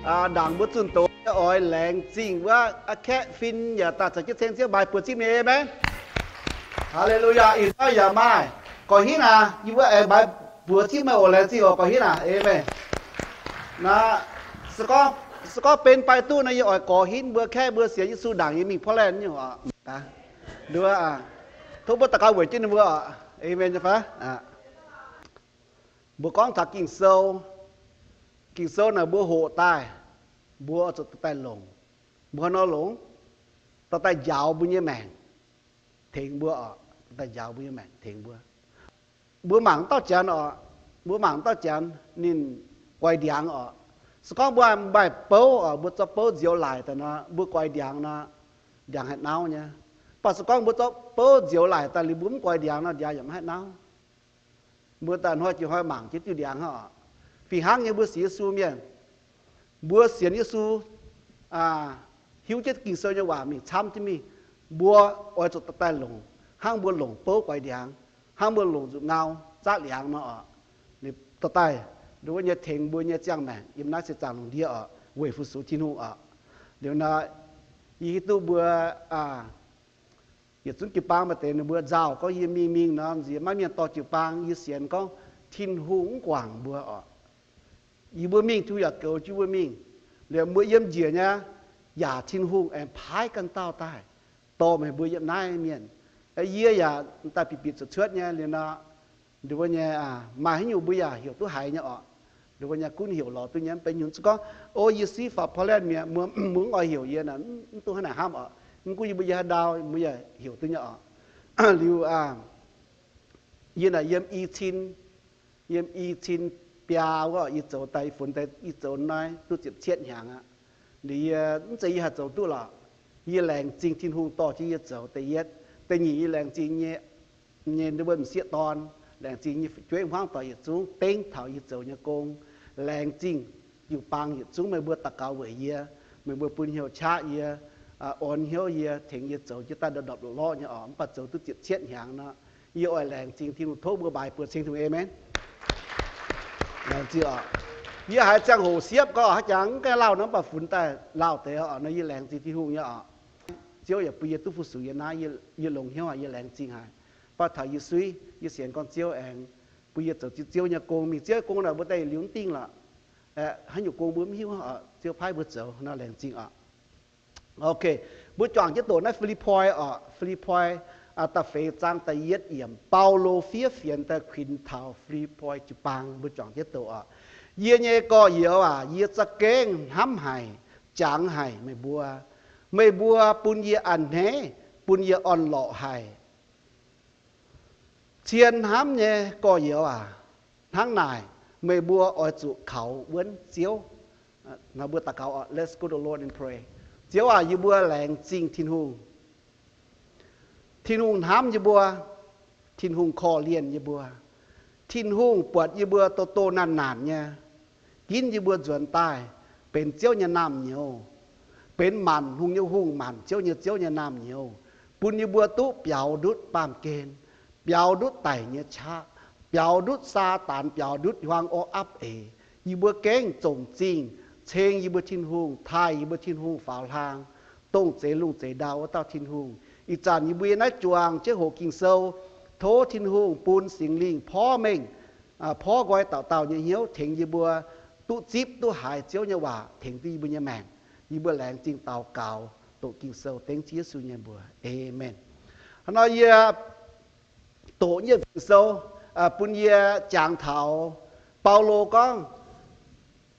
Ndaangc mbuo zunh doz nyei oix laengz zingh wuov, aa, kaeqv fin yaac daaih caux jienv ceng Ziouv maaih buoz zipv ninh, aamen. Haa^le^lu^yaa. Ih hnoi yaac maaih gorx-hinv aac, yie mbuo aengx maaih buoz zipv meih oc, laengz zingh oc gorx-hinv aac, aamen. Naaiv, se gorngv benx baeqc duqv nor, yie oix gorx-hinv mbuo, kaeqv mbuo sienx Yesu ndaangc yie mingh Portland nyei oc. Tov mbuo daux gaux weic jienv ninh mbuo oc, aamen nyei fai? Mbuo gorngv taux Ging-Sou, Ging-Sou naaic mbuo hoqc daaih, mbuo oix zuqc dorh daaih longc. Mbuo hnangv nor longc, dorh daaih njaaux mbuo nyei maengc, tengx mbuo oc, dorh daaih njaaux mbuo nyei maengc, tengx mbuo. Mbuo mangc dauh janx oc, mbuo mangc dauh janx ninh guaix ndiangx oc. Se gorngv mbuo maaih bouv oc, mbuo zorqv bouv nzioux laaic daaih nor, mbuo guaix ndiangx nor, ndiangx haih nauv nyei. Mv baac se gorngv mbuo zorqv bouv nzioux laaic daaih liuz mbuo mv guaix ndiangx nor, ndiangx yaac mv haih nauv. Mbuo daaih hnoi jiex hnoi mangc jienv diuh ndiangx hnangv oc. Fih hnangv nyei mbuo sienx Yesu mienh, mbuo sienx Yesu, hiuv jienv Ging-Sou nyei waac mingh camv jienv mingh, mbuo oix zuqc dorh daaih longc hnangv mbuo longc bouv guaix ndiangx, hnangv mbuo longc nzuqc ngau zaqv liangx nor oc. Dorh daaih, nduov wuov nyei tengx mbuo nyei ziangh maengc yiem naaiv se zaangc lungh ndiev oc, weic fu-sux Tin-Hungh oc. Liuz nor, yie hiuv duqv mbuo yietc zungv jiu-baang maaih deix ninh mbuo nzauh gorngv yie mingh mingh nor nziex maiv mienh dorh jiu-baang. Yie sienx gorngv Tin-Hungh mv guangc mbuo oc. Yie mbuo mingh Tin-Hungh yaac goux jienv mbuo mingh. Liuz mbuo yiem njiec nyei, yaac Tin-Hungh aengx paaiv ganh dauh daaih dorh meih mbuo yiem naaiv mienh. Yie yaac daaih bieqc bieqc cuotv cuotv nyei liuz nor, nduov wuov nyei maaih haaix nyungc mbuo yaac heuc duqv haiz nyei oc. Nduov wuov nyei gunv heuc lorz duqv nyei, mv benx nyungc. Se gorngv, o, yie si faaux Portland mi'aqv, mbuo mv oix heuc yie nor, mv duqv hnangv naaic hnamv oc. Mv gunv yie mbuo yiem haaix ndau mbuo yaac heuc duqv nyei oc. Liuz, yie naaic yiem i cin, yiem i cin biaa wuov yie zoux daaih, yie funx daaih yie zoux naaiv duqv ziepc cietv hnyangx aqv. Liuz yie mv zeiz yie haih zoux duqv lorqc. Yie laengz zingh Tin-Hungh dorh jienv yie zoux da'yietv. Da'nyeic yie laengz zingh nyei, nyei nduov wuov m'sieqv dorn, laengz zingh nyei fu'jueiv hmuangv doic yietc zungv dengv taux yie zoux nyei gong. Laengz zingh jiu-baang yietc zungv meih mbuo daux gaux weic yie, meih mbuo bun hnyouv qaqv yie, orn hnyouv yie, tengx yie zoux jienv daaih ndorpc ndorpc lorqc lorqc nyei oc. Mv baac zoux duqv ziepc cietv hnyangx nor, yie oix laengz zingh Tin-Hungh tov mbuo maaih buoz ceng Tin-Hungh, aamen. Yie haiz ziangh hoc siepv gorngv haaix jangx mv gaengh lauh nor, mv baac funx daaih lauh deix oc. Nor yie laengz zingh Tin-Hungh nyei oc. Ziouv yaac bun yie duqv fu-sux yie naaiv, yie longx hnyouv aqv, yie laengz zingh haic. Mv baac taux yie suiv, yie sienx gorngv Ziouv aengx bun yie zoux Ziouv nyei gong mingh. Ziouv nyei gong naaic mbuo daaih liuz mv dingh lorqc. Haaix nyungc gong mbuo mv hiuv, Ziouv paaiv mbuo zoux nor, laengz zingh oc. Ok, mbuo juangc jienv doqc naaiv Fi^lipv^poi oc. Fi^lipv^poi da'feix zaang da'yietv yiemc, Baulo fiev fienx daaih kuinx taux Fi^lipv^poi jiu-baang. Mbuo juangc jienv doqc oc. Yie nyei gorx-youz aac, yie za'gengh hnamv haic, jangx haic meih mbuo. Meih mbuo bun yie a'hneiv, bun yie orn-lorqc haic. Cien hnamv nyei gorx-youz aac, hnangv naaic meih mbuo oix zuqc kaux wuonv Ziouv. Let's go to Lord in prayer. Ziouv aac, yie mbuo laengz zingh Tin-Hungh. Tin-Hungh hnamv yie mbuo. Tin-Hungh korv-lienh yie mbuo. Tin-Hungh buatc yie mbuo doh doh naanc naanc nyei, ginv yie mbuo nzuonx daaih benx Ziouv nyei naamh nyouz, benx maanc hungh nyei Hungh, maanc ziouv nyei Ziouv nyei naamh nyouz, bun yie mbuo duqv biaux ndutv baamh gen, biaux ndutv daic nyei qaqv, biaux ndutv Saadaan, biaux ndutv hiuang orv apv eix. Yie mbuo gengh zongc zingh ceng yie mbuo Tin-Hungh, taaih yie mbuo Tin-Hungh faaux hlang, dongh zeix lungh zeix ndau wuov dauh Tin-Hungh. Ih zanc yie mbuo yiem naaiv juangc jienv hoqc Ging-Sou, tov Tin-Hungh bun Singx Lingh porv mengh, porv nqoi dauh dauh nyei hnyouv tengx yie mbuo duqv zipv duqv haiz Ziouv nyei waac tengx duqv yie mbuo nyei maengc. Yie mbuo laengz zingh daux gaux doqc Ging-Sou dengv Ziouv Yesu nyei mbuox. Aamen. Hnangv nor yie doqc nyei Ging-Sou bun yie jangx taux Baulo gorngv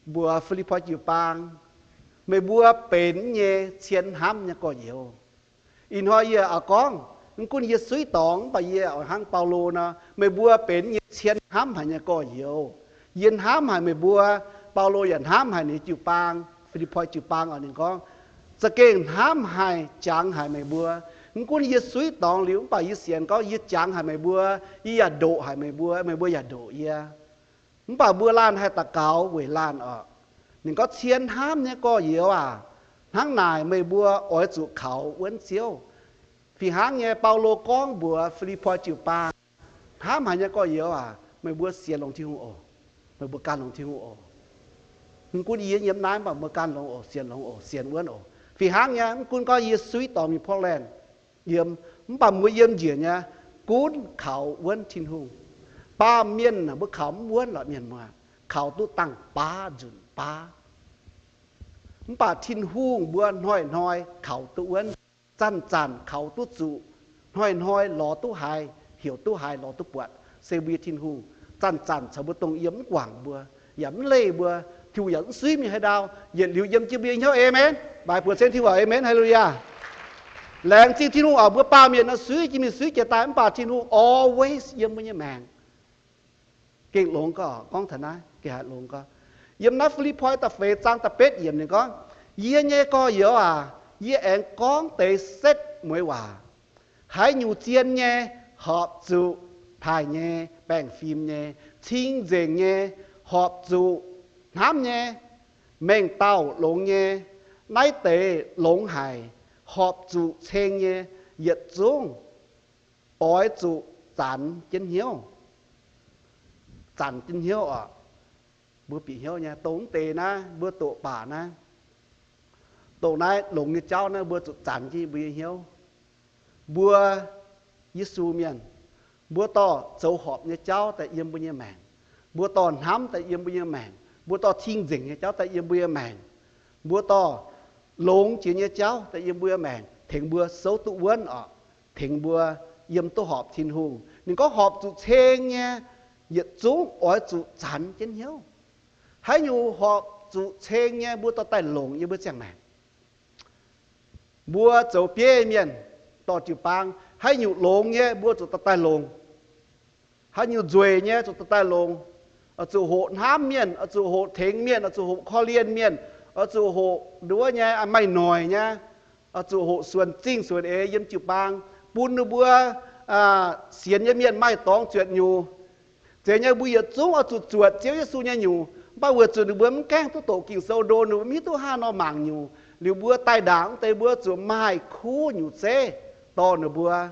mbuox Fi^lipv^poi jiu-baang, meih mbuo benx nyei cien hnamv nyei gorx-youz. Ih hnoi yie oix gorngv, mv gunv yie suiv dorngx mv baac yie oix hnangv Baulo nor, meih mbuo benx nyei cien hnamv haic nyei gorx-youz. Yie hnamv haic meih mbuo. Baulo yaac hnamv haic ninh jiu-baang, Fi^lipv^poi jiu-baang oc. Ninh gorngv, za'gengh hnamv haic, jangx haic meih mbuo. Mv gunv yie suiv dorngx liuz mv baac yie sienx gorngv yie jangx haic meih mbuo, yie yaac ndoqc haic meih mbuo, meih mbuo yaac ndoqc yie. Mv baac mbuo laanh haih daux gaux weic laanh oc. Ninh gorngv, cien hnamv nyei gorx-youz aac, hnangv naaic meih mbuo oix zuqc kaux wuonv Ziouv. Fih hnangv nyei, Baulo gorngv mbuox Fi^lipv^poi jiu-baang, hnamv haic nyei gorx-youz aac, meih mbuo sienx longx Tin-Hungh oc. Meih mbuo gan longx Tin-Hungh oc. Mv gunv yie yiem naaiv, mv baac mbuo ganh longx oc, sienx longx oc, sienx wuonv oc. Fih hnangv nyei, mv gunv gorngv yie suiv dorngx mingh Portland yiem, mv baac mbuo yiem njiec nyei, gunv kaux wuonv Tin-Hungh. Baamh mienh mbuo kaux mv wuonv lorqc, mienh muoz, kaux duqv dangh baav nzunc baav. Mv baac Tin-Hungh mbuo hnoi-hnoi kaux duqv wuonv, zanc-zanc kaux duqv zuqc, hnoi-hnoi lorz duqv haiz, heuc duqv haiz, lorz duqv buatc, se mbuo nyei Tin-Hungh zanc-zanc caux mbuo dongh yiem, mv guangc mbuo, yaac mv leih mbuo. Tin-Hungh yaac mv suiv mingh haaix ndau, yietc liuz yiem jienv mbuo nyei hnyouv. Aamen. Baaic buoz ceng Tin-Hungh, aamen, haleluyaa. Laengz zingh Tin-Hungh oc. Mbuo baamh mienh nor suiv jiex mingh suiv jiex daaih, mv baac Tin-Hungh always yiem mbuo nyei maengc. Gengh longx gorngv, gorngv taux naaiv gengh haih longx gorngv. Yiem naaiv Fi^lipv^poi da'feix zaang da'betv yiemc ninh gorngv, Yie nyei gorx-youz aac, yie aengx gorngv deix setv mueiz waac. Haaix nyungc zien nyei, horpc zuqc taaih nyei, baengh fim nyei, cing-nzengc nyei, horpc zuqc hnamv nyei, mengh dauh longx nyei, naaiv deix longx haic, horpc zuqc ceng nyei, yietc zungv oix zuqc zanx jienv hnyouv. Zanx jienv hnyouv oc. Mbuo bieqc hnyouv nyei, dongh mv deix naaiv mbuo doqc baac naaiv, dongh naaiv longx nyei jauv naaiv, mbuo zuqc zanx jienv mbuo nyei hnyouv. Mbuo Yesu mienh, mbuo dorh zoux horpc nyei jauv daaih yiem mbuo nyei maengc. Mbuo dorh hnamv daaih yiem mbuo nyei maengc. Mbuo dorh cing-nzengc nyei jauv daaih yiem mbuo nyei maengc. Mbuo dorh longx jiex nyei jauv daaih yiem mbuo nyei maengc, tengx mbuo souv duqv wuonv oc, tengx mbuo yiem duqv horpc Tin-Hungh. Ninh gorngv horpc zuqc ceng nyei, yietc zungv oix zuqc zanx jienv hnyouv. Haaix nyungc horpc zuqc ceng nyei, mbuo dorh daaih longc yiem mbuo ziangh maengc. Mbuo zoux bieiv mienh dorh jiu-baang, haaix nyungc longx nyei, mbuo zuqc dorh daaih longc. Haaix nyungc nzueic nyei, zuqc dorh daaih longc. Oix zuqc hoqc hnamv mienh, oix zuqc hoqc tengx mienh, oix zuqc hoqc korv-lienh mienh, oix zuqc hoqc nduov nyei, maaih noic nyei, oix zuqc hoqc suonc zingh suonc eix yiem jiu-baang, bun ninh mbuo sienx nyei mienh maaih dorngx zuotc nyungc. Zeiz nyei, mbuo yietc zungv oix zuqc zuotc Ziouv Yesu nyei nyungc. Mv baac weic zuqc ninh mbuo mv gaengh duqv doqc Ging-Sou ndo, ninh mbuo mv hiuv duqv haaix nor mangc nyungc. Liuz mbuo daaih ndaangc wuov deix mbuo zuqc maaih kuv nyungc zeiv dorh ninh mbuo.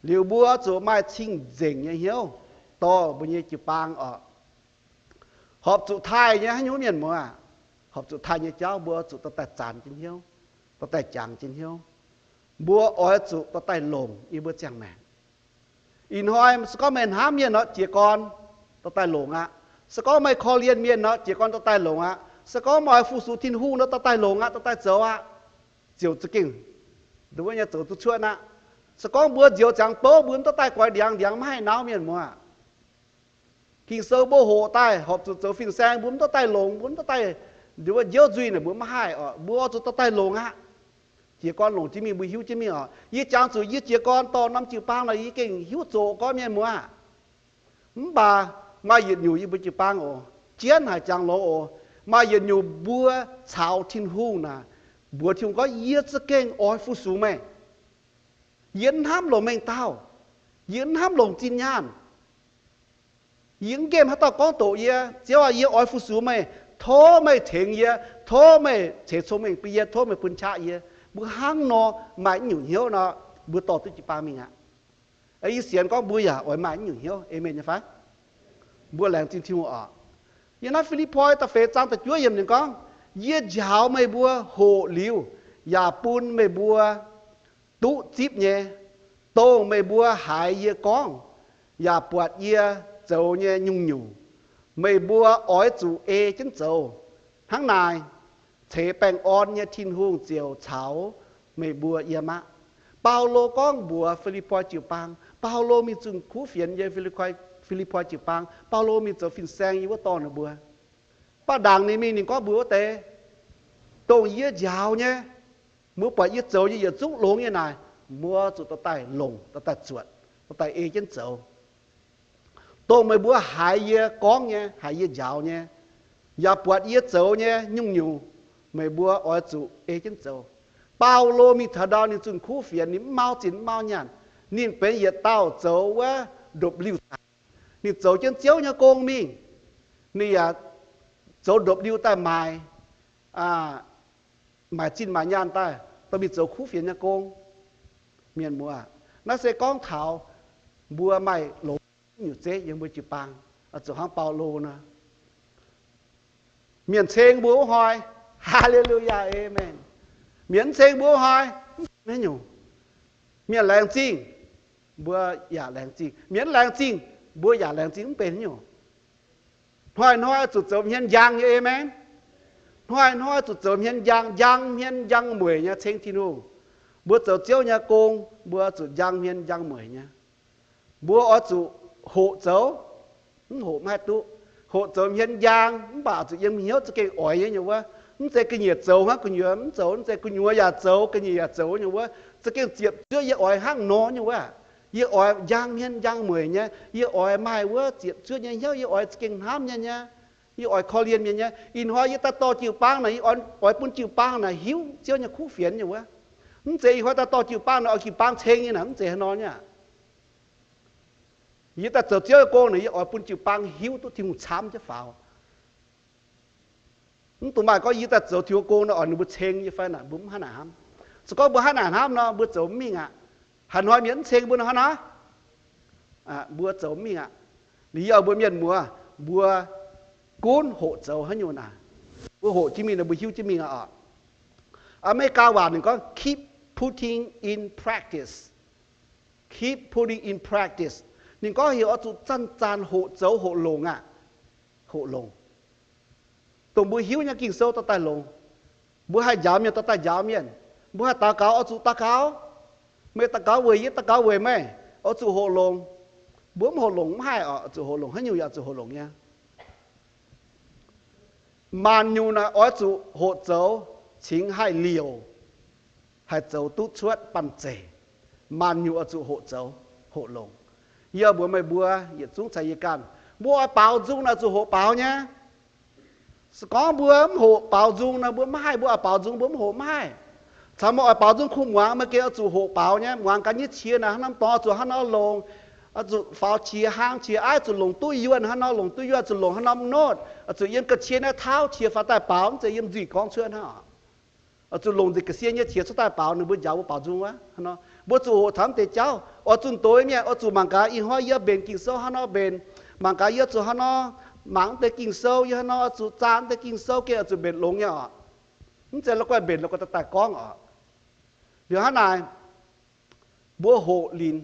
Liuz mbuo zuqc maaih cing-nzengc nyei hnyouv dorh mbuo nyei jiu-baang oc. Horpc zuqc taaih nyei haaix nyungc, mienh muoz? Horpc zuqc taaih nyei jauv mbuo zuqc dorh daaih zanx jienv hnyouv, dorh daaih jangx jienv hnyouv. Mbuo oix zuqc dorh daaih longc yiem mbuo ziangh maengc. Ih hnoi se gorngv meih hnamv mienh nor, jiez gorn dorh daaih longc aqv. Se gorngv meih korv-lienh mienh nor, jiez gorn dorh daaih longc aqv. Se gorngv meih oix fu-sux Tin-Hungh nor, dorh daaih longc aqv, dorh daaih zoux aqv. Ziouc za'gengh nduov nyei zoux duqv cuotv aqv. Se gorngv mbuo nzioux ziangx bouv, mbuo mv dorh daaih goix ndiangx, ndiangx maiv haih nauv, mienh muoz. Ging-Sou mbuo hoqc daaih horpc zuqc zoux fin-saeng, mbuo mv dorh daaih longc, mbuo mv dorh daaih nduov njiouv nzuih naaic, mbuo maiv haih oc. Mbuo oix zuqc dorh daaih longc aqv. Jiez gorn longc jienv mingh, mbuo hiuv jienv mingh oc. Yie jangx zuqc yie jiez gorn dorh norm jiu-baang nor, yie gengh hiuv zoqc gorngv, mienh muoz, mv baac maaih yietc nyungc yie mbuo jiu-baang oc, jienv haic jangx longx oc. Maaih yietc nyungc mbuo caux Tin-Hungh naaic, mbuox Tin-Hungh gorngv, yie za'gengh oix fu-sux meih. Yie mv hnamv longc mengh dauh. Yie mv hnamv longc zinh nyaanh. Yie mv nqemh haaix dauh gorngv doqc yie. Ziouv aac, yie oix fu-sux meih. Tov meih tengx yie. Tov meih ceix cong-mengh bun yie. Tov meih bun qaqv yie. Mbuo hnangv nor maaih naaiv nyungc hnyouv nor, mbuo dorh duqv jiu-baang mingh aqv. Yie sienx gorngv mbuo yaac oix maaih naaiv nyungc hnyouv. Aamen nyei fai? Mbuo laengz zingh Tin-Hungh oc. Yiem naaiv Fi^lipv^poi da'feix zaang da'juov yiemc ninh gorngv, yie njaaux meih mbuo hoqc liuz, yaac bun meih mbuo duqv zipv nyei, dongh meih mbuo haiz yie gorngv, yaac buatc yie zoux nyei nyungc-nyungc, meih mbuo oix zuqc ei jienv zoux. Hnangv naaic, ceix baengh orn nyei Tin-Hungh ziouc caux meih mbuo yiem aqv. Baulo gorngv mbuox Fi^lipv^poi jiu-baang. Baulo mingh zunh kuv fienx yiem Fi^lipv^poi jiu-baang. Baulo mingh zoux fin-saeng yiem wuov dorh ninh mbuo. Mv baac ndaangc ninh mingh ninh gorngv mbuox wuov deix, dongh yie njaaux nyei, mbuo buatc yie zoux nyei yietc zungv longx nyei naaic, mbuo zuqc dorh daaih longc, dorh daaih zuotc, dorh daaih ei jienv zoux. Dongh meih mbuo haiz yie gorngv nyei, haiz yie njaaux nyei, yaac buatc yie zoux nyei nyungc-nyungc, meih mbuo oix zuqc ei jienv zoux. Baulo mingh taux ndau ninh zunh kuv fienx, ninh mv mau zinh mv mau nyaanh. Ninh benx yietc dauh zoux wuov ndopv-liuh daaih. Ninh zoux jienv Ziouv nyei gong mingh. Ninh yaac zoux ndopv-liuh daaih maaic, maaic zinh maaic nyaanh daaih, dorh mingh zoux kuv fienx nyei gong. Mienh muoz, naaiv se gorngv taux mbuo maaih longx nyungc zeiv yiem mbuo jiu-baang, zuqc hnangv Baulo nor. Mienh ceng mbuo wuov hnoi, Haa^le^lu^yaa, Aamen. Mienh mv ceng mbuo wuov hnoi, mv benx haaix nyungc. Mienh laengz zingh, mbuo yaac laengz zingh. Mienh mv laengz zingh, mbuo yaac laengz zingh, mv benx haaix nyungc. Hnoi-hnoi zuqc zoux hmien njang nyei, Aamen. Hnoi-hnoi zuqc zoux hmien njang, njang hmien njang mueic nyei ceng Tin-Hungh. Mbuo zoux Ziouv nyei gong, mbuo zuqc njang hmien njang mueic nyei. Mbuo oix zuqc hoqc zoux, mv hoqc mv haih duqv. Hoqc zoux hmien njang, mv baac zuqc yiem hnyouv za'gengh oix nyei nyei wuov. Mv zeiz ga'nyiec zoux hnangv gu'nyuoz mv zoux, mv zeiz gu'nyuoz yaac zoux, ga'nyiec yaac zoux nyei wuov. Za'gengh ziepc zuoqv yie oix hnangv nor nyei wuov. Yie oix njang hmien njang mueic nyei. Yie oix maaih wuov ziepc zuoqv nyei hnyouv, yie oix za'gengh hnamv nyei nyei. Yie oix korv-lienh mienh nyei. Ih hnoi yie daaih dorh jiu-baang naaic, yie oix, oix bun jiu-baang naaic hiuv Ziouv nyei kuv fienx nyei wuov. Mv zeiz ih hnoi daaih dorh jiu-baang naaic, oix jiu-baang ceng nyei naaic, mv zeiz haaix nor nyei aqv. Yie daaih zoux Ziouv nyei gong naaic, yie oix bun jiu-baang hiuv duqv Tin-Hungh camv jienv faaux. Mv dungx maaih gorngv yie daaih zoux Tin-Hungh gong nor, oix ninh mbuo ceng yie fai naaic, mbuo mv hnangv naaic hnamv. Se gorngv mbuo hnangv naaic hnamv nor, mbuo zoux mv mingh aqv. Haaix hnoi mienh mv ceng mbuo nor, hnangv naaic, mbuo zoux mv mingh aqv. Liuz yie oix mbuox mienh muoz, mbuo gunv hoqc zoux haaix nyungc naaic, mbuo hoqc jienv mingh nor, mbuo hiuv jienv mingh aqv oc. Aa^me^li^gaa waac ninh gorngv keep putting in practice. Keep putting in practice. Ninh gorngv heuc oix zuqc zanc-zanc hoqc zoux hoqc longc aqv. Hoqc longc. Dongh mbuo hiuv nyei Ging-Sou dorh daaih longc. Mbuo haih njaaux mienh dorh daaih njaaux mienh. Mbuo haih daux gaux oix zuqc daux gaux. Meih daux gaux weic yie, daux gaux weic meih, oix zuqc hoqc longc. Mbuo mv hoqc longc mv haih oc. Oix zuqc hoqc longc, haaix nyungc yaac oix zuqc hoqc longc nyei. Maanc nyungc naaic oix zuqc hoqc zoux cingx haih liouc, haih zoux duqv cuotv banh zeic. Maanc nyungc oix zuqc hoqc zoux, hoqc longc. Yie mbuox meih mbuo yietc zungv caux yie ganh, mbuo oix baaux nzung naaic zuqc hoqc baaux nyei. Se gorngv mbuo mv hoqc baaux nzung nor, mbuo mv haih. Mbuo oix baaux nzung, mbuo mv hoqc mv haih. Caux meih oix baaux nzung kuh muangx, meih gengh oix zuqc hoqc baaux nyei. Muangx gaax nyei qiex naaic hnangv nor dorngx, oix zuqc hnangv nor longc. Oix zuqc faaux qiex, hlang qiex, aiv zuqc longc duqv yuonh hnangv nor, longc duqv yuonh zuqc longc hnangv nor mv notv. Oix zuqc yiem ga'qiex naaiv tauv qiex faaux daaih baaux, mv zeiz yiem nzuih gorngv cuotv hnangv. Oix zuqc longc nzengc ga'sie nyei qiex cuotv daaih baaux, ninh mbuo njaaux mbuo baaux nzung wuov hnangv nor. Mbuo zuqc hoqc taux mv deix jauv. Oix zunh doz mienh, oix zuqc mangc gaax ih hnoi yie mbenc Ging-Sou hnangv nor mbenc. Mangc gaax yie zuqc hnangv nor mangc mv deix Ging-Sou, yie hnangv nor oix zuqc zaah mv deix Ging-Sou gengh oix zuqc mbenc longx nyei oc. Mv zeiz la'guaih mbenc la'guaih daaih gorngv oc. Liuz hnangv naaic, mbuo hoqc linc,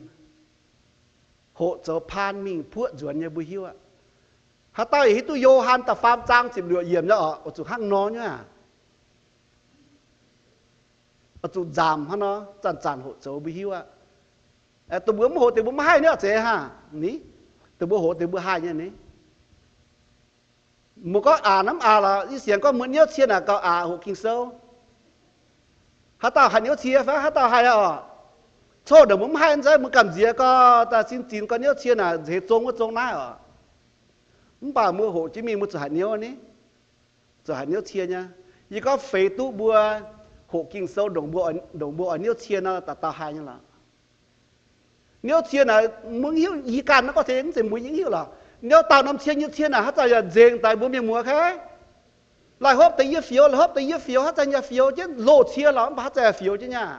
hoqc zoux paan mingh puoqv nzuonx nyei mbuo hiuv aqv. Haaix dauh yietc hiuv duqv Yo^han da'faam zaang ziepc luoqc yiemc nyei oc, oix zuqc hnangv nor nyei aqv. Oix zuqc nzamc hnangv nor zanc-zanc hoqc zoux mbuo hiuv aqv. Dongh mbuo mv hoqc deix mbuo mv haih nyei oc, zeiz hnangv ni? Dongh mbuo hoqc deix mbuo haih nyei ni? Mbuo gorngv aqc hnamv aqc lorqc, yie sienx gorngv mbuo niouv cie naaic gauh aqc hoqc Ging-Sou. Haaix dauh haih niouv cie fai? Haaix dauh haih oc? Coqv ndongc mbuo mv haih nzengc, mbuo gamh nziex gorngv daaih sin zinx gorngv niouv cie naaic nzeix zong wuov zong naaiv oc. Mv baac mbuo hoqc jienv mingh mbuo zuqc haiz niouv ni, zuqc haiz niouv cie nyei. Yie gorngv feix duqv mbuo hoqc Ging-Sou ndongc mbuo, ndongc mbuo oix niouv cie nor, dauh dauh haih nyei lorqc. Niouv cie naaic mbuo hiuv, yie ganh naaiv gorngv tengx mv zeiz mbuo yie hiuv lorqc. Niouv dauh norm cie nyei cie naaic haaix zanc yaac nzengc daaih mbuo mienh muoz kei. Laih hopv deix yie fioux, laih hopv deix yie fioux, haaix zanc yaac fioux jienv. Loz cie lorqc mv baac haaix zanc yaac fioux jienv nyei.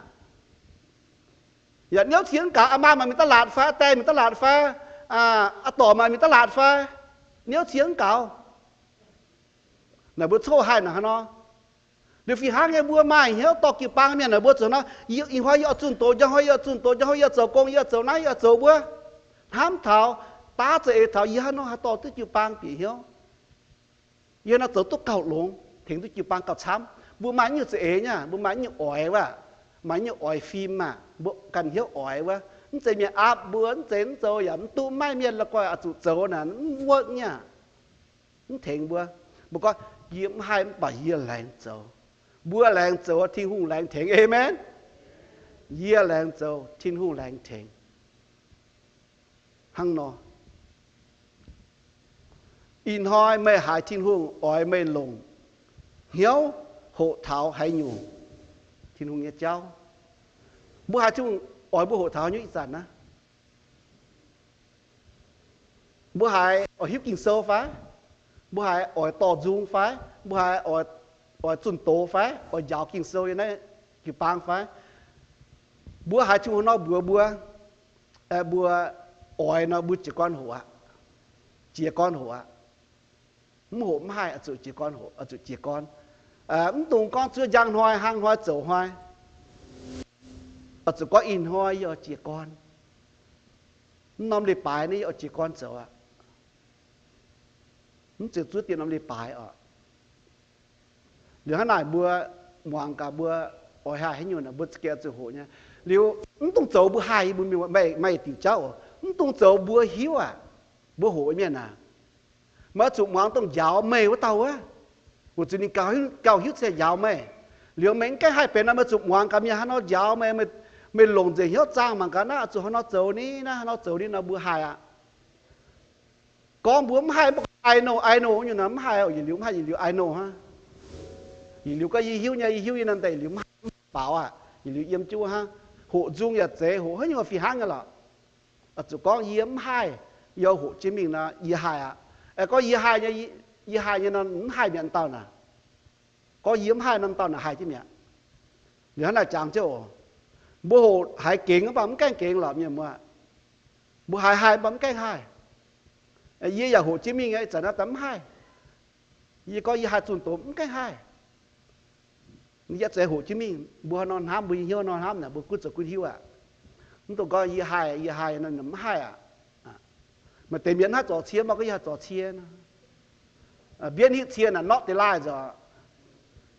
Yaac niouv cie mv gaux, aa maa maaih mingh da'laatc fai, aa die mingh da'laatc fai, aa dorc maaih mingh da'laatc fai, niouv cie mv gaux. Naaic mbuo coqv haih naaic hnangv nor. Liuz fih hnangv nyei mbuo maaih hnyouv dorh jiu-baang mienh naaic mbuo zuqc hnangv nor, ih hnoi yie oix zunh doz, njang hnoi yie oix zunh doz, njang hnoi yie oix zoux gong, yie oix zoux naaiv, yie oix zoux wuov. Hnamv taux, daav za'eix taux yie hnangv nor haih dorh duqv jiu-baang bieqc hnyouv. Yie hnangv nor zoux duqv gauh longx, tengx duqv jiu-baang gauh camv. Mbuo maaih nyungc za'eix nyei, mbuo maaih nyungc oix wuov, maaih nyungc oix fim aah, mbuo ganh hnyouv oix wuov. Mv zeiz mienh aapv mbuo, mv zeiz mv zoux yaac mv duqv, maiv mienh la'guaih oix zuqc zoux naaic mv wuov nyei. Mv tengx mbuo. Mbuo gorngv, yie mv haih mv baac yie laengz zoux. Mbuo laengz zoux, Tin-Hungh laengz tengx. Aamen. Yie laengz zoux, Tin-Hungh laengz tengx. Hnangv nor, ih hnoi meih haiz Tin-Hungh oix meih longc hnyouv hoqc taux haaix nyungc Tin-Hungh nyei jauv? Mbuo haiz Tin-Hungh oix mbuo hoqc taux haaix nyungc ih zanc naaiv? Mbuo haiz oix hiuv Ging-Sou fai? Mbuo haiz oix dorh nzung fai? Mbuo haiz oix zunh doz fai? Oix njaaux Ging-Sou yiem naaiv jiu-baang fai? Mbuo haiz Tin-Hungh nor mbuox mbuo, mbuo oix nor mbuo jiez gorn hoqc aqv. Jiez gorn hoqc aqv. Mv hoqc mv haih, oix zuqc jiez gorn hoqc, oix zuqc jiez gorn. Mv dungx gorngv zuov njang hnoi, hnangv hnoi, zoux hnoi. Oix zuqc gorngv ih hnoi yie oix jiez gorn. Mv norm leiz-baaix naaiv yie oix jiez gorn zoux aqv. Mv zeiz zuov dieh norm leiz-baaix oc. Liuz hnangv naaic mbuo muangx gaax, mbuo oix haih haaix nyungc naaic, mbuo za'gengh zuqc hoqc nyei. Liuz mv dungx zoux mbuo haih, mbuo mienh maaih diuc jauv oc. Mv dungx zoux mbuo hiuv aac, mbuo hoqc mienh aac, meih oix zuqc muangx dongh njaaux meih wuov dauh wuov. Weic zuqc ninh gauh hiuv, gauh hiuv zeih njaaux meih. Liuz meih mv gaengh haih benx nor, meih zuqc muangx gaax mienh haaix nor njaaux meih, meih longc nzengc hnyouv zaangh mangc gaax naaiv oix zuqc haaix nor zoux ni, naaiv haaix nor zoux ni nor mbuo haih aqv. Gorngv mbuo mv haih, mv baac I know, I know nyungc nor mv haih, yietc liuz mv haih, yietc liuz I know hnangv. Yietc liuz gorngv yie hiuv nyei, yie hiuv nyei nor, daaih yietc liuz mv haih, mv baaux aqv. Yietc liuz yiem jienv wuov hnangv. Hoqc nzung yaac zeiz, hoqc haaix nyungc fih hnangv nyei lorqc. Oix zuqc gorngv yie mv haih, yie hoqc jienv mingh nor yie haih aqv. Gorngv yie haih nyei, yie haih nyei nor mv haih mi'aqv dauh naaic. Gorngv yie mv haih nor dauh naaic haih jienv mi'aqv. Liuz hnangv naaic jangx jienv oc. Mbuo hoqc haiz gengx mv baac mv gaengh gengx lorqc mienh muoz. Mbuo haiz haih mv baac mv gaengh haih. Yie yaac hoqc jienv mingh nyei, ih zanc naaiv daaih mv haih. Yie gorngv yie haih zunh doz mv gaengh haih. Yie zeiz hoqc jienv mingh, mbuo haaix nor hnamv, mbuo nyei hnyouv nor hnamv naaic, mbuo gunv zoux gunv hiuv aqv. Mv dungx gorngv yie haih, yie haih nor mv haih aqv. Maaih deix mienh haih zorc cie, mv baac gorngv yie haih zorc cie nor. Mbienv hitv cie naaic norqv deix laaih nzorc.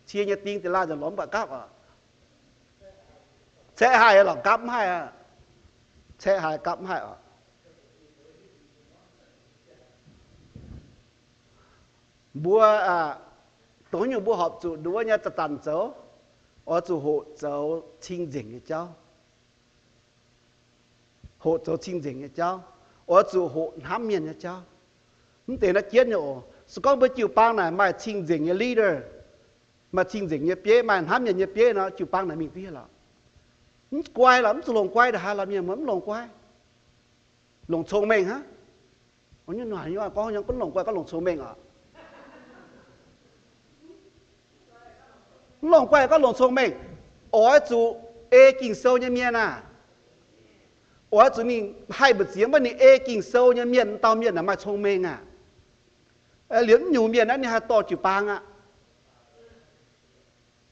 Cie nyei ding deix laaih nzorc lorz mv buatc gapv oc. Caeqv haih lorqc, gapv mv haih aqv. Caeqv haih gapv mv haih oc. Mbuo, dongh haaix nyungc mbuo horpc zuqc nduov nyei zanc-zanc zoux, oix zuqc hoqc zoux cing-nzengc nyei jauv. Hoqc zoux cing-nzengc nyei jauv, oix zuqc hoqc hnamv mienh nyei jauv. Mv deix naaiv jienv nyei oc. Se gorngv mbuo jiu-baang naaic maaih cing-nzengc nyei leader, maaih cing-nzengc nyei bieiv, maaih hnamv mienh nyei bieiv nor, jiu-baang naaic mingh duqv hiev lorqc. Mv guai lorqc, mv zuqc longc guai ndongc haaix lorqc, mienh muoz, mv longc guai. Longc cong-mengh hnangv. Gorngv longc guai gorngv longc cong-mengh oc. Mv longc guai gorngv longc cong-mengh. Oix zuqc ei Ging-Sou nyei mienh aah, oix zuqc ninh haih mbu'ziex, mv baac ninh ei Ging-Sou nyei mienh, dauh mienh naaic maaih cong-mengh aah. Liemh mv nyungc mienh naaiv ninh haih dorh jiu-baang aqv.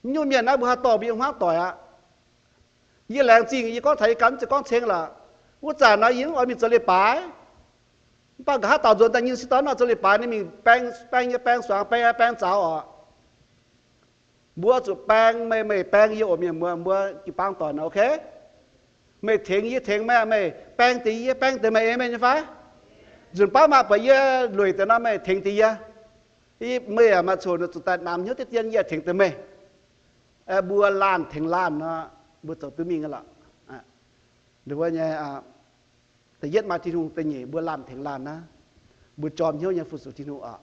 Mv nyungc mienh naaiv mbuo haih dorh mbuo nyei hmuangv doic aqv. Yie laengz zingh, yie gorngv taux yie ganh mv zeiz gorngv ceng lorqc. Wuov zanc naaiv yie mv oix mingh zoux leiz-baaix, mv baac nqa'haav dauh nzuonx daaih nyei sieqv dorn oix zoux leiz-baaix, ninh mingh baeng, baeng nyei baeng suangx, baeng, baeng zaux oc. Mbuo zuqc baeng meih, meih baeng yie oc mienh muoz, mbuo jiu-baang doic naaic, ok? Meih tengx yie, tengx meih, meih baeng deix yie, baeng deix meih, aamen nyei fai? Nzunc baav maah, buatc yie lueic deix nor meih tengx deix yie. Meih yaac maaih coc zuqc daaih namx hnyouv deix dien, yie tengx deix meih. Mbuo laanh tengx laanh nor, mbuo zoux duqv mingh lorqc. Wuov nyei, da'yietv maaih Tin-Hungh, da'nyeic mbuo laanh tengx laanh naaiv, mbuo jorm hnyouv nyei fu-sux Tin-Hungh oc.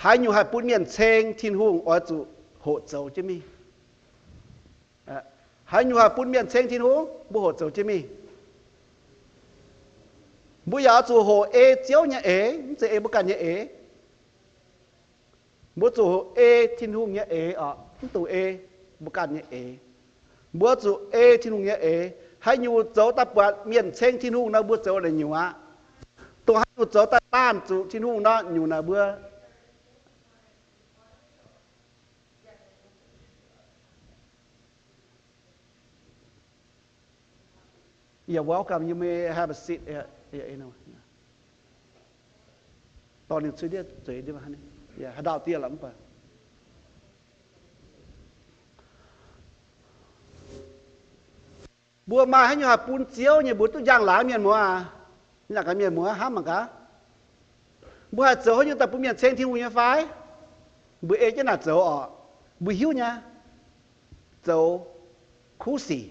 Haaix nyungc haih bun mienh ceng Tin-Hungh oix zuqc hoqc zoux jienv mingh. Haaix nyungc haih bun mienh ceng Tin-Hungh, mbuo hoqc zoux jienv mingh. Mbuo yaac oix zuqc hoqc ei Ziouv nyei eix, mv zeiz ei mbuo ganh nyei eix. Mbuo zuqc hoqc ei Tin-Hungh nyei eix oc, mv dungx ei mbuo ganh nyei eix. Mbuo zuqc ei Tin-Hungh nyei eix. Haaix nyungc zoux daaih buatc mienh ceng Tin-Hungh nor, mbuo zoux naaic nyungc aqv. Dongh haaix nyungc zoux daaih laanh zuqc Tin-Hungh nor, nyungc naaic mbuo You're welcome. You may have a seat. Dorh ninh cuotv ndiev zueiz, haaix dauh diev lorqc mv baac. Mbuo maaih haaix nyungc haih bun Ziouv nyei mbuox duqv njang-laangc mienh muoz aac? Mienh muoz hnamv mangc gaax. Mbuo haih zoux haaix nyungc daaih bun mienh ceng Tin-Hungh nyei fai? Mbuo ei jienv naaic zoux oc. Mbuo hiuv nyei. Zoux kuv sic,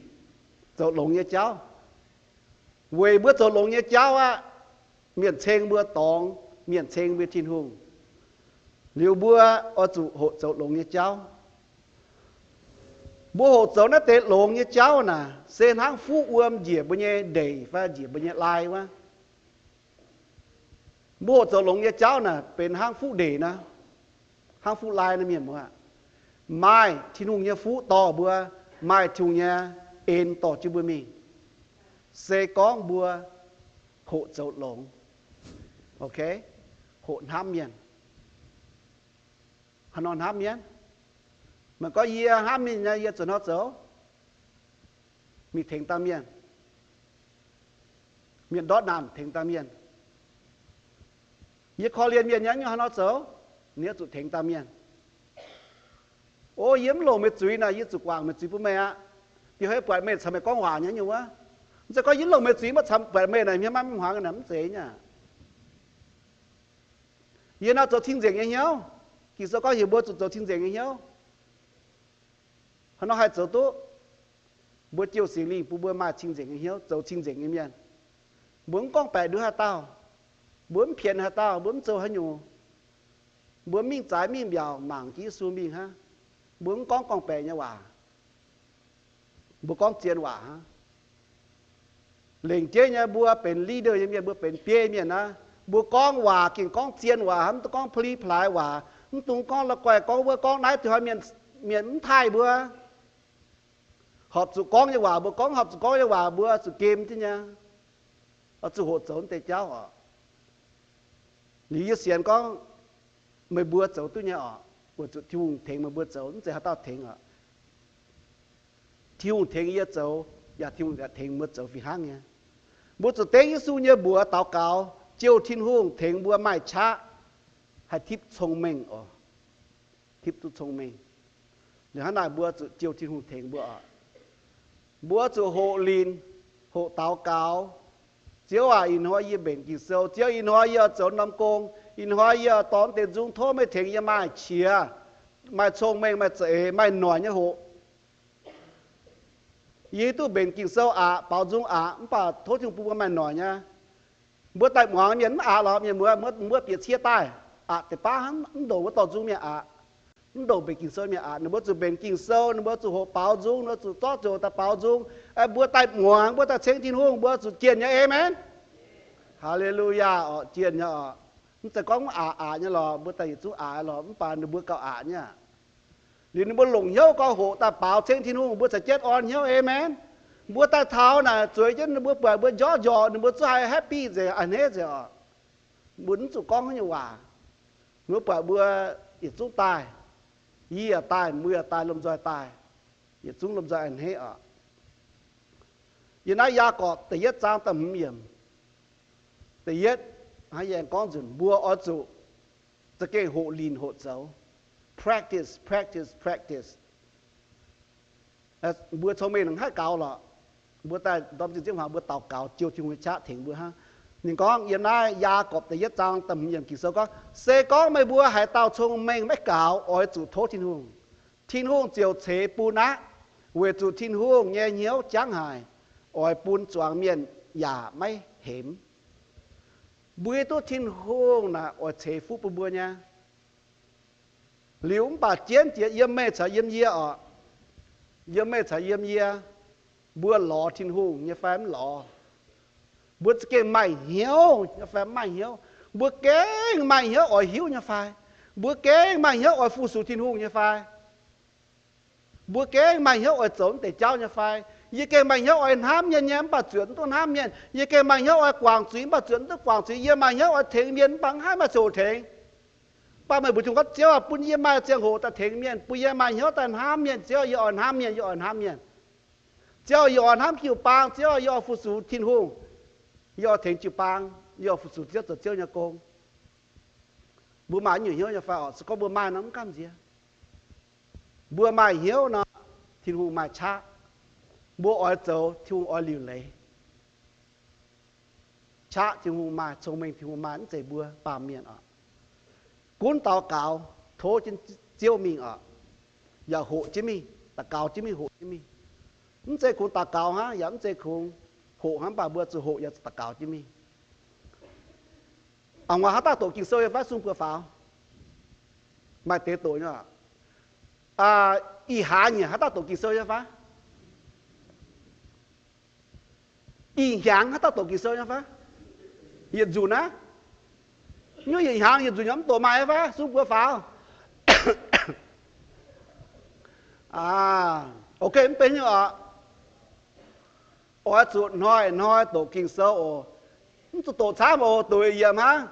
zoux longx nyei jauv. Weic mbuo zoux longx nyei jauv aqv, mienh ceng mbuo dorngx, mienh ceng mbuo Tin-Hungh. Liuz mbuo oix zuqc hoqc zoux longx nyei jauv. Mbuo hoqc zoux naaiv deix longx nyei jauv naaic, se hnangv fuqv wuom njiec mbuo nyei ndeic fai njiec mbuo nyei lai wuov. Mbuo hoqc zoux longx nyei jauv naaic benx hnangv fuqv ndeic nor, hnangv fuqv lai nor, mienh muoz. Maaih Tin-Hungh nyei fuqv dorh mbuo, maaih Tin-Hungh nyei en dorh jienv mbuo mingh. Se gorngv mbuo hoqc zoux longx, ok, hoqc hnamv mienh. Haaix nor hnamv mienh? Meih gorngv yie hnamv mienh nyei, yie zuqc hnangv nor zoux? Mingh tengx dauh mienh. Mienh ndortv naamh tengx dauh mienh. Yie korv-lienh mienh nyei, yie haaix nor zoux? Ninh zuqc tengx dauh mienh. O, yie mv longc meih zuiz naaic, yie zuqc guangc meih zuiz bun meih aqv. Yie hnamv buatc meih caux meih gorngv waac nyei nyungc wuov. Mv zeiz gorngv yie mv longc meih zuiz maiv caux buatc meih naaic, mienh maiv hmuangx naaic, mv zeiz nyei. Yie nor zoux cing-nzengc nyei hnyouv. Ging-Sou gorngv heuc mbuo zuqc zoux cing-nzengc nyei hnyouv. Haaix nor haih zoux duqv? Mbuo jouh Singx Lingh bun mbuo maaih cing-nzengc nyei hnyouv, zoux cing-nzengc nyei mienh. Mbuo mv gorngv baeqc nduov haaix dauh, mbuo mv pienx haaix dauh, mbuo mv zoux haaix nyungc, mbuo mingh zaaix mingh mbiaauc mangc jienv Yesu mingh hnangv. Mbuo mv gorngv gorngv-baeqc nyei waac. Mbuo gorngv zien waac hnangv. Lengc jeiv nyei mbuo benx leader nyei mienh, mbuo benx biei mienh aqv, mbuo gorngv waac gengh gorngv zien waac hnangv, mv dungx gorngv pli-plaaix waac, mv dungx gorngv la'guaih gorngv wuov gorngv naaiv, da'faanh mienh, mienh mv taaih mbuo. Horpc zuqc gorngv nyei waac mbuo gorngv, horpc zuqc gorngv nyei waac mbuo zuqc gem jienv nyei, zuqc hoqc zoux wuov deix jauv oc. Liuz yie sienx gorngv meih mbuo zoux duqv nyei oc, weic zuqc Tin-Hungh tengx meih mbuo zoux, mv zeiz haaix dauh tengx oc. Tin-Hungh tengx yie zoux, yaac Tin-Hungh yaac tengx mbuo zoux fih hnangv nyei. Mbuo zuqc dengv Yesu nyei mbuox daux gaux, jouh Tin-Hungh tengx mbuo maaih qaqv, haih tipv cong-mengh oc. Tipv duqv cong-mengh. Liuz hnangv naaic mbuo zuqc jouh Tin-Hungh tengx mbuo oc. Mbuo zuqc hoqc linc, hoqc daux gaux. Ziouv aac, ih hnoi yie mbenc Ging-Sou. Ziouv, ih hnoi yie oix zoux norm gong. Ih hnoi yie oix dorh deix nzung, tov meih tengx yie maaih qiex, maaih cong-mengh, maaih za'eix, maaih noic nyei hoqc. Yie hiuv duqv mbenc Ging-Sou aqc, baaux nzung aqc, mv baac tov Tin-Hungh bun mbuo maaih noic nyei. Mbuo daaih muangx mienh mv aqc lorqc, mienh muoz, mbuo bieqc cie daaih aqc deix baav hnangv, mv ndongc wuov dorh nzung mienh aqc, mv ndongc mbenc Ging-Sou mienh aqc. Ninh mbuo zuqc mbenc Ging-Sou, ninh mbuo zuqc hoqc baaux nzung, ninh mbuo zuqc zorqv zoux daaih baaux nzung. Mbuo daaih muangx, mbuo daaih ceng Tin-Hungh, mbuo zuqc jienh nyei. Aamen. Haa^le^lu^yaa oc, jienh nyei oc. Mv zeiz gorngv mv aqc aqc nyei lorqc, mbuo daaih yietc zungv aqc lorqc, mv baac ninh mbuo gauh aqc nyei. Liuz ninh mbuo longc hnyouv gauh hoqc daaih baaux ceng Tin-Hungh, mbuo caux jienv orn hnyouv. Aamen. Mbuo daaih taux naaic zueiz jienv ninh mbuo buatc mbuo njorv njorqc, ninh mbuo zungv haih happy nzengc, a'hneiv nzengc oc. Mbuo mv zuqc gorngv haaix nyungc waac. Mbuo buatc mbuo yietc zungv daaih, yie yaac daaih, mbuo yaac daaih, lomh nzoih daaih, yietc zungv lomh nzoih a'hneiv oc. Yiem naaiv Yaagorpc da'yietv zaang da'hmz yiemc, da'yietv, hnangv yie aengx gorngv nzunc, mbuo oix zuqc za'gengh hoqc linc hoqc zoux. Practice, practice, practice. Mbuo cong-mengh nangc haih gaux lorqc. Mbuo daaih ndorm zinh ziepv hmuangx mbuo daux gaux jouh Tin-Hungh nyei qaqv tengx mbuo hnangv. Ninh gorngv yiem naaiv Yaagorpc da'yietv zaang da'hmz yiemc Ging-Sou gorngv, se gorngv meih mbuo haaix dauh cong-mengh maiv gaux, oix zuqc tov Tin-Hungh. Tin-Hungh ziouc ceix bun aqv, weic zuqc Tin-Hungh nyei hnyouv jangv haic, oix bun zuangx mienh yaac maiv hemx. Mbuo hiuv duqv Tin-Hungh naaic oix ceix fuqv bun mbuo nyei. Liuz mv baac jienv jiex yiem meih caux yiem yie oc. Yiem meih caux yiem yie, mbuo lorz Tin-Hungh nyei fai mv lorz? Mbuo za'gengh maaih hnyouv nyei fai mv maaih hnyouv? Mbuo gengh maaih hnyouv oix hiuv nyei fai? Mbuo gengh maaih hnyouv oix fu-sux Tin-Hungh nyei fai? Mbuo gengh maaih hnyouv oix zoux naaiv deix jauv nyei fai? Yie gengh maaih hnyouv oix hnamv mienh nyei, mv baac zuotc mv duqv hnamv mienh. Yie gengh maaih hnyouv oix guangc zuiz, mv baac zuotc mv duqv guangc zuiz. Yie maaih hnyouv oix tengx mienh, mv baac mv haih maaih ziangh hoc tengx. Mv baac meih mbuo Tin-Hungh gorngv, Ziouv aah, bun yie maaih ziangh hoc daaih tengx mienh, bun yie maaih hnyouv daaih hnamv mienh. Ziouv, yie oix hnamv mienh, yie oix hnamv mienh. Ziouv, yie oix hnamv jiu-baang. Ziouv, yie oix fu-sux Tin-Hungh. Yie oix tengx jiu-baang. Yie oix fu-sux Ziouv, zoux Ziouv nyei gong. Mbuo maaih nyungc hnyouv nyei fai oc? Se gorngv mbuo maaih nor, mv gamh nziex. Mbuo maaih hnyouv nor, Tin-Hungh maaih qaqv. Mbuo oix zoux, Tin-Hungh oix liuc leiz. Qaqv Tin-Hungh maaih, cong-mengh Tin-Hungh maaih, mv zeiz mbuo baamh mienh oc. Gunv daux gaux tov jienv Ziouv mingh oc, yaac hoqc jienv mingh, daux gaux jienv mingh, hoqc jienv mingh. Mv zeiz kungx daux gaux hnangv, yaac mv zeiz kungx hoqc hnangv, mv baac mbuo zuqc hoqc yaac zuqc daux gaux jienv mingh. A'hneiv haaix dauh doqc Ging-Sou nyei fai? Sung buoz faaux. Maaih deix doqc nyei. Ih hlaax nyiec haaix dauh doqc Ging-Sou nyei fai? Ih hnyangx haaix dauh doqc Ging-Sou nyei fai? Yietc nzunc aqv. Nyungc yietc hnyangx yietc nzunc nyei mv doqc maaih fai? Sung buoz faaux. Ok, mv benx nyungc oc. Oix zuqc hnoi-hnoi doqc Ging-Sou oc. Mv zuqc doqc camv oc, doqc yiemc hnangv.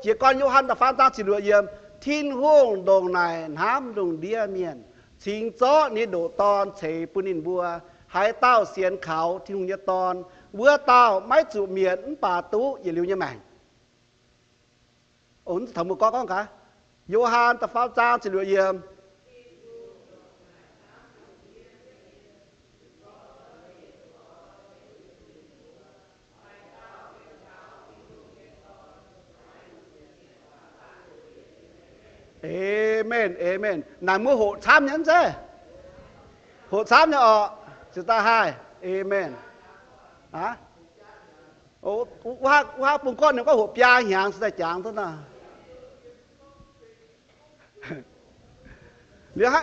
Jiez gorn Yo^han da'faam zaang ziepc luoqc yiemc. Tin-Hungh ndongc naaic hnamv lungh ndiev mienh, cingx zorqv ninh ndoqc Dorn ceix bun ninh mbuo. Haaix dauh sienx kaux Tin-Hungh nyei Dorn, wuov dauh maiv zuqc mietc mv baac duqv yietc liuz nyei maengc. Taux mbuo gorngv, gorngv gaax, Yo^han da'faam zaang ziepc luoqc yiemc. Amen, amen. Naaic mbuo hoqc camv nyei mv zeiz? Hoqc camv nyei orqc? Ziouc daaih haih. Amen. Aav, wuov haav bung gorngv ninh gorngv hoqc biaa hnyangx se daaih jangx duqv nor. Liuz,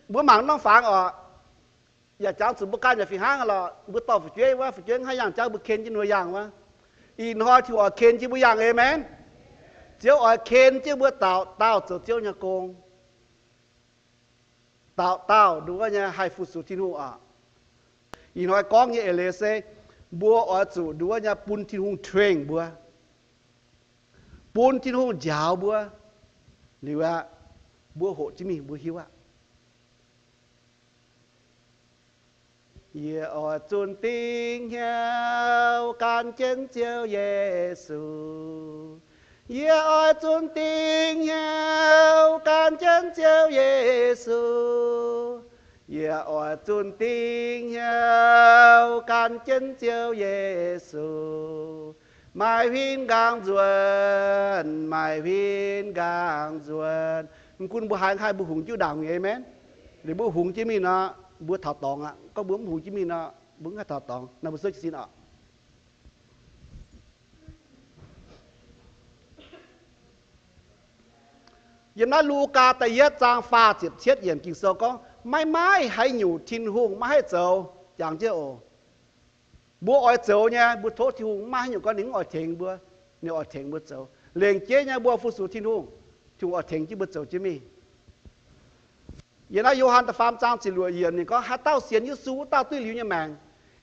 mbuo mangc norm fangx orqc, yaac jangx zuqc mbuo ganh yaac fih hnangv lorqc. Mbuo dorh fu'jueiv wuov, fu'jueiv mv haih yangh jauv, mbuo ken jienv ninh mbuo yangh wuov. Ih hnoi Tin-Hungh oix ken jienv mbuo yangh, amen. Ziouv oix ken jienv mbuo dauh dauh zoux Ziouv nyei gong. Dauh dauh nduov nyei haih fu-sux Tin-Hungh oc. Ih hnoi gorngv nyei eix leiz se mbuo oix zuqc nduov nyei bun Tin-Hungh train mbuo, bun Tin-Hungh njaaux mbuo. Liuz aqv, mbuo hoqc jienv mingh mbuo hiuv aqv. Yie oix zunh dingc hnyouv gan jienv Ziouv Yesu. Yie oix zunh dingc hnyouv gan jienv Ziouv Yesu. Yie oix zunh dingc hnyouv gan jienv Ziouv Yesu. Maaih huin nqaang nzuonx, maaih huin nqaang nzuonx. Mv gunv mbuo haaix haih, mbuo hungx jienv ndaangc, amen. Liuz mbuo hungx jienv mingh nor, mbuo taux dorngx aqv. Gorngv mbuo mv hungx jienv mingh nor, mbuo mv haih taux dorngx. Naaiv mbuo suov jienv sin oc. Yiem naaiv Lugaa da'yietv zaang faah ziepc cietv yiemc Ging-Sou gorngv, maiv maaih haaix nyungc Tin-Hungh maiv haih zoux. Jangx jienv oc. Mbuo oix zoux nyei, mbuo tov Tin-Hungh, maiv maaih haaix nyungc gorngv ninh mv oix tengx mbuo. Ninh oix tengx mbuo zoux. Lengc jeiv nyei mbuo fu-sux Tin-Hungh, Tin-Hungh oix tengx jienv mbuo zoux jienv mingh. Yiem naaiv Yo^han da'faam zaang ziepc luoqc yiemc ninh gorngv, haaix dauh sienx Yesu, wuov dauh duqv liuz nyei maengc.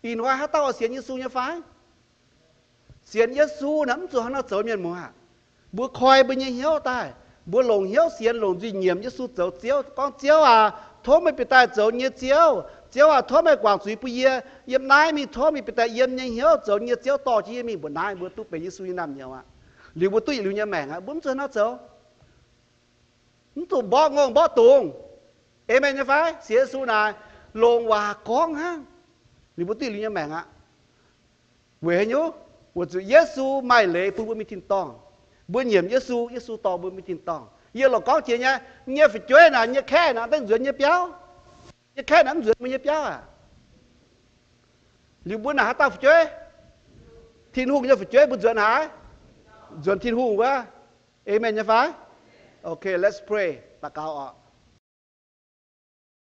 Ih hnoi haaix dauh oix sienx Yesu nyei fai? Sienx Yesu naaic mv zuqc hnangv nor zoux, mienh muoz aac. Mbuo koi mbuo nyei hnyouv daaih, mbuo longc hnyouv sienx, longc nzuih nyiemc Yesu zoux Ziouv. Gorngv, Ziouv aac, tov meih bieqc daaih zoux yie nyei Ziouv. Ziouv aac, tov meih guangc zuiz bun yie. Yiem naaiv mingh tov meih bieqc daaih yiem yie nyei hnyouv zoux yie nyei Ziouv, dorh jienv yie mingh mbuoqc naaiv, mbuo duqv benx Yesu nyei naamh nyouz aqv. Liuz mbuo duqv yietc liuz nyei maengc aqv. Mbuo mv zuqc hnangv nor zoux. Mv zuqc mborqv ngongh mborqv dungz. Amen nyei fai? Sienx Yesu naaic, longc waac gorngv hnangv, liuz mbuo duqv yietc liuz nyei maengc aqv. Weic haaix nyungc? Weic zuqc Yesu maaih leiz bun mbuo mingh tin-dorngh. Mbuo nyiemc Yesu, Yesu dorh mbuo mingh tin-dorngh. Yie lorqc gorngv jiex nyei, nyei fu'jueiv naaic, nyei kaeqv naaic, daaih nzuonx nyei biauv. Nyei kaeqv naaic mv nzuonx mbuo nyei biauv aac. Liuz mbuo naaic haaix dauh fu'jueiv? Tin-Hungh nyei fu'jueiv, mbuo nzuonx haaix? Nzuonx Tin-Hungh wuov. Amen nyei fai? Okay, let's pray. Daux gaux oc.